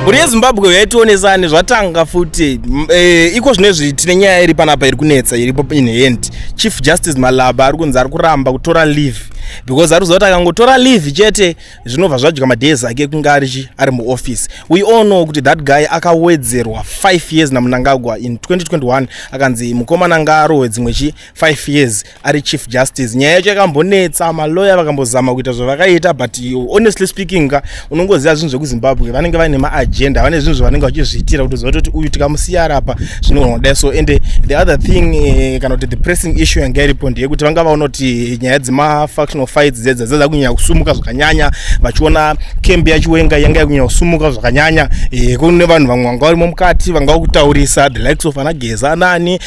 Mhuri yeZimbabwe, yaitionesani zvatanga futi. Iko zvinezvi tine nyaya iri panapa iri kunetsa, iripo in hand. Chief Justice Malaba ari kunzi ari kuramba kutora leave because ari kuziva kuti akangotora leave chete, zvinobva zvadya madays ake kunge ari muoffice. We all know kuti that guy akawedzerwa 5 years naMnangagwa in 2021. Akanzi mukomana ngaarohwe dzimwe chi 5 years ari Chief Justice. Nyaya yacho yakambonetsa, maloya vakambozama kuita zvavakaita, but honestly speaking ka, unongoziva zvinhu zvekuZimbabwe, vanenge vaine maagenda, vane zvinhu zvavanenge vachizviitira kuti ziva kuti uyu tikamusiya arapa zvinogona kudai. So and the other thing, kana kuti the pressing issue yanga iripo ndeyekuti vanga vaona kuti nyaya dzemafactional fights dzedza dzadza kunyanya kusumuka zvakanyanya, vachiona camp yaChiwenga yanga yakunyanya kusumuka zvakanyanya. Kune vanhu vamwe vanga varimo mukati vanga vakutaurisa, the likes of anaGeza nani,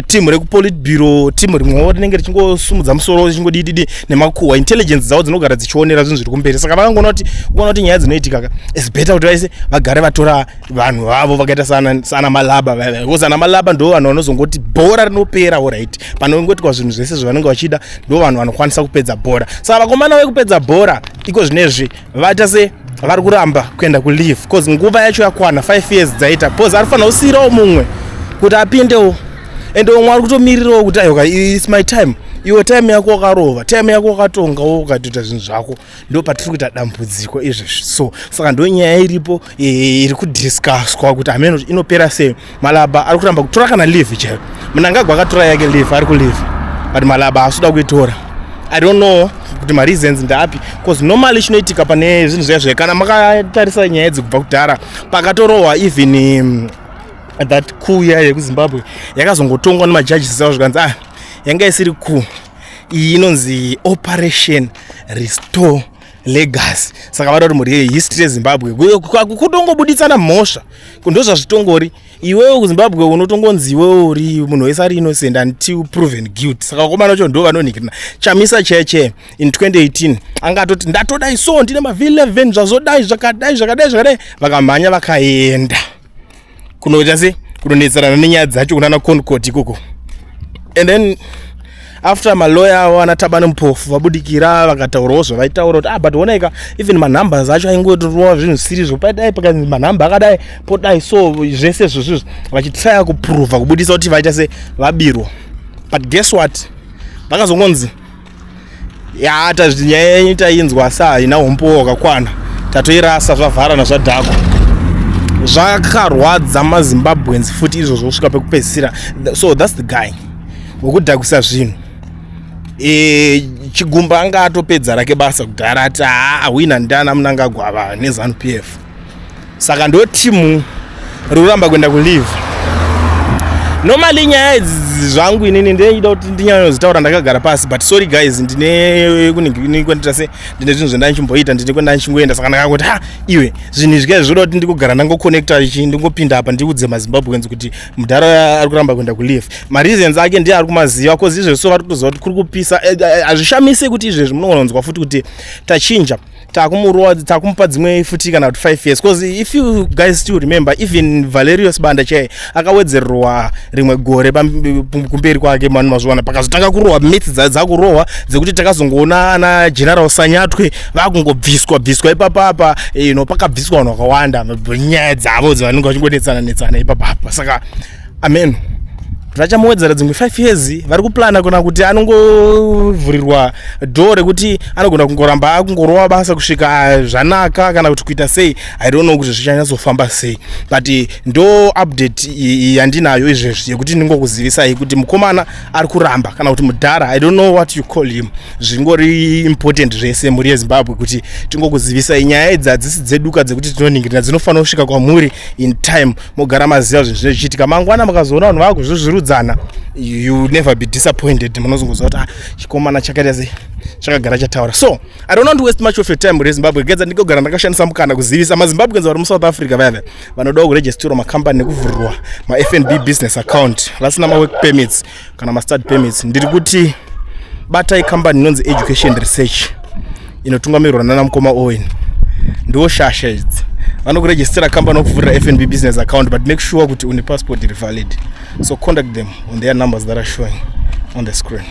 timu rekuPolitburo, timu rimwewo rinenge richingosumudza musoro richingodididi nemakuhwa. Intelligence dzavo dzinogara dzichionera zvinhu zviri kumberi. Saka vakangoona kuti kuona kuti nyaya dzinoitika ka, it's better kuti vaise vagare vatora vanhu vavo vakaita sana Malaba, because ana Malaba ndo vanhu vanozongoti bhora rinopera. Alright, panongoitwa zvinhu zvese zvavanenge vachida, ndo vanhu vanokwanisa kupedza bhora. Saka vakomana vekupedza bhora iko zvinezvi vaita se vari kuramba kuenda kuleave because nguva yacho yakwana, 5 years dzaita, because ari kufanira kusiyirawo mumwe kuti apindewo. Ende umwe ari kutomirirawo kuti aiwa, it's my time. Iwe time yako wakarova, time yako wakatongawo, ukatoita zvinhu zvako. Ndo patiri kuita dambudziko izvezvi. So saka ndo nyaya iripo, iri kudiscusswa kuti hameno kuti inopera sei. Malaba ari kuramba kutora kana leave chaiyo. Mnangagwa akatora yake leave, ari kuleave, but Malaba haasi kuitora. I don't know kuti mareasons ndeapi, because normally chinoitika pane zvinhu zviya zviya, kana makatarisa nyaya idzi kubva kudhara, pakatorohwa even that coup iya yekuZimbabwe yakazongotongwa nemajudges avo, zvikanzi, ah, yanga isiri coup iyi, inonzi Operation Restore Legacy. Saka vada kuti mhuri yehistory yeZimbabwe kutongobuditsana mhosva, ndo zvazvitongori. Iwewe kuZimbabwe unotongonzi iwewe uri munhu wese ari innocent until proven guilt. Saka vakomana vacho ndo vanonhikirina. Chamisa cheche in 2018 anga atoti ndatodai, so ndine maV11, zvazodai, zvakadai, zvakadai, zvakadai. Vakamhanya vakaenda kunoita se kunonetserana nenyaya dzacho kunana ConCourt ikoko. And then after maloya avo ana Tabani Mupofu vabudikira, vakataurawo zvavaitaura kuti, ah, but onaika, even manumbers acho aingotorwa zvinhu zvisiri padai, pakanzi manhamba akadai podai. So zvese izvozvizvo vachitraya kuprova kubudisa kuti vaita se vabirwa. But guess what? Vakazongonzi, ya, nyaya yenyu tainzwa, sa haina umbowo hwakakwana, tatoirasa, zvavharana, zvadhakwa. Zvakarwadza maZimbabweans futi izvozvo kusvika pekupedzisira. So that's the guy wekudhakwisa zvinhu. Chigumba anga atopedza rake basa kudhara, ati haa, ahwina ndana Mnangagwa neZANU PF. Saka ndo timu rikuramba kuenda kuleave. Normally nyaya idzi zvangu inini ndinoida kuti ndinyanyozitaura ndakagara pasi, but sorry guys, ndine kuningikuendita se ndine zvinhu zvendanchimboita, ndine kwenda ndichingoenda. Saka ndakangoti, ha, iwe, zvinhu izvi kai zvoda kuti ndikugara ndangoconnecta ichi, ndingopinda apa ndiudze maZimbabweans kuti mudhara ari kuramba kuenda kuleave. Mareasons ake ndiye ari kumaziva, cause izvezvi so vari kutoziva kuti kuri kupisa. Hazvishamise kuti izvezvi munongonzwa futi kuti tachinja, takumurowa, takumupa dzimwe futi kana kuti 5 years, because if you guys still remember, even Valerius Banda chai akawedzererwa rimwe gore kumberi kwake. Mani mazviwana pakazotanga kurohwa mitsi dzakurohwa dzekuti takazongoona ana General Sanyatwe vakungobviswa bviswa ipapapa ino, pakabviswa vanhu vakawanda, nyaya dzavo dzavanenge vachingonetsana netsana ipapapa. Saka amen, vachamuwedzera dzimwe 5 years. Vari kuplana kuna kuti anongovhurirwa dhoo rekuti anogona kungoramba akungorova basa kusvika zvanaka, kana kuti kuita sei. I don't know kuti zvichanyatsofamba sei, but ndo update yandinayo izvezvi yekuti ndingokuzivisai kuti mukomana ari kuramba, kana kuti mudhara, I don't know what you call him. Zvingori important zvese, mhuri yeZimbabwe, kuti tingokuzivisai. Nyaya idzi hadzisi dzeduka dzekuti tinoningirira, dzinofanira kusvika kwamuri in time, mogara maziva zvinhu zvinenge zvichiitika. Mangwana mukazoona vanhu vakuzvizvirudzana, you never be disappointed. Munozongoziva kuti, ah, chikomana chakaita sei, chakagara chataura. So I don't want to waste much of your time, mhuri yeZimbabwe. Gedza ndingogara ndakashandisa mukana kuzivisa maZimbabweans vari muSouth Africa, vaya vanodawo kuregisterwa makambani nekuvhurirwa maFNB business account vasina mawork permits kana mastudy permits. Ndiri kuti batai kambani inonzi Education Research inotungamirwa nana mukoma Owen. Ndo shasha idzi, vanokurejistera kambani, okuvhurira FNB business account, but make sure kuti une passport iri valid. So contact them on their numbers that are showing on the screen.